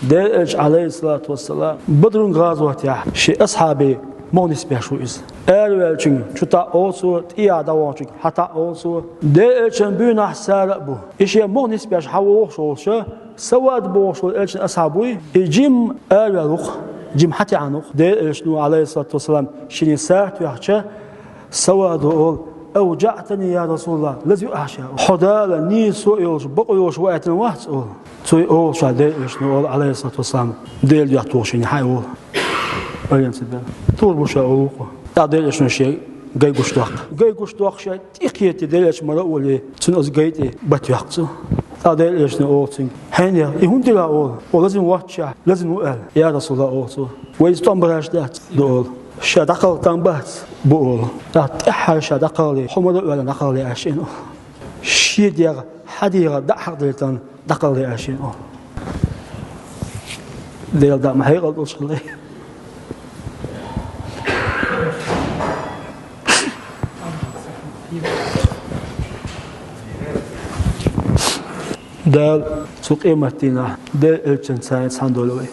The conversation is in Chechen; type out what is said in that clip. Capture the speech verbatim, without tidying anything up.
Делан Элча, Ӏалайхи ссалату вассалам, Бадрун гӀазотехь шен асхьабий мух нисбеш ву иза. Араваьллачуьнга чу таӀа олу цо, тӀехьа дӀаваханчуьнга хьа таӀа олу цо. Делан Элчан буйнахь цара а бу. И шен мух нисбеш хьавогӀуш волуш, Савад бохуш волу Элчан асхьаб вуй, и жимма араваьлла ву-кх, жимма хьатаьӀна ву-кх. Делан Элчано, Ӏалайхи ссалату вассалам, шинна сагӀа тоьхча, Савадо олу: «АвжаӀтани, я РасулаллахӀ, лазийна ахь ша?» «Хьо Дала нийса а йолуш, бакъо йолуш ваийтина вац?» – олу. Цо и олуш, Делан Элчано олу, Ӏалайхи ссалату вассалам: «Дела доьхна тухуш хьайн хьайн», – олу. Ойла ца бер. Тур бу ша, олу-кх. ТӀаккха Делан Элчано шен гай гучудоккху. Гай гучудоккхуш, тӀе кхетий Делан Элча мара а волий, цуьнан оцу гай тӀе бата йоккху цо. ТӀаккха Делан Элчано олу цуьнга: «Хьенех, и хӀунда дира?» – олу. «Хьо лазийна воццушехь, лазийна ву», – аьлла. «Я РасулаллахӀ, – олу цо, – вай иза тӀом бараш дац?» – ду олу. «Ша дӀакхалха тӀом бац», – бу олу. ТӀаккха тӀаьххьара ша дӀакхалхале, хьо мара а ваьлла дӀакхалхале аьлла шена олу. Шен дегӀ, хьан дегӀ дӀа а хьакхадиллина, дӀакхалхале аьлла шена олу. Делан даа ма хьекъал долуш хилла. Дала цу къематдийнахь Делан Элчанца цхьаьна дойла вай.